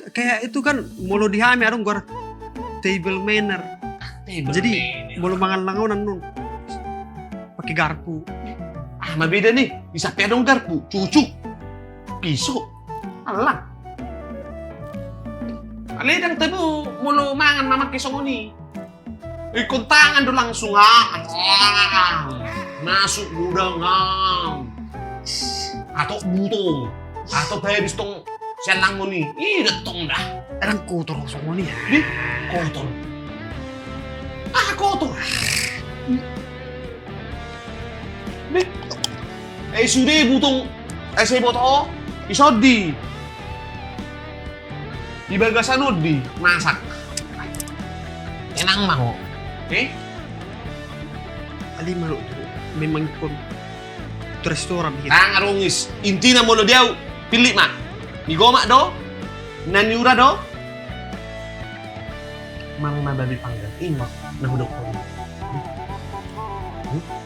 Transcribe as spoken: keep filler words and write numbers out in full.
Kayak itu kan, molo di hami adong goar table manner. Jadi molo mangan langonan non, pakai garpu. Ah, ma beda ni. Di samping adong garpu, cucuk, piso, alang. Alai ndang tabo molo mangan mamake songon i. Ingkon tangan do langsung, ah. Masuk gudang, ah. Atok butong, atok habis tong sian langon i. Ida tong da. Ndang kotor songon i, ah. Di kotor. Ah, kotor. Di. Eh, sude butong. Eh, sai boto. Isodi. Di bagasan on di masak. Tenang ma ho. Eh? Alai molo memang ingkon tu restoran hita. Ndang arungis. Intina molo di au, pillit ma. Ni gomak do, na ni ura do. Manang na babi panggang, ima na hudok ho. Hmm?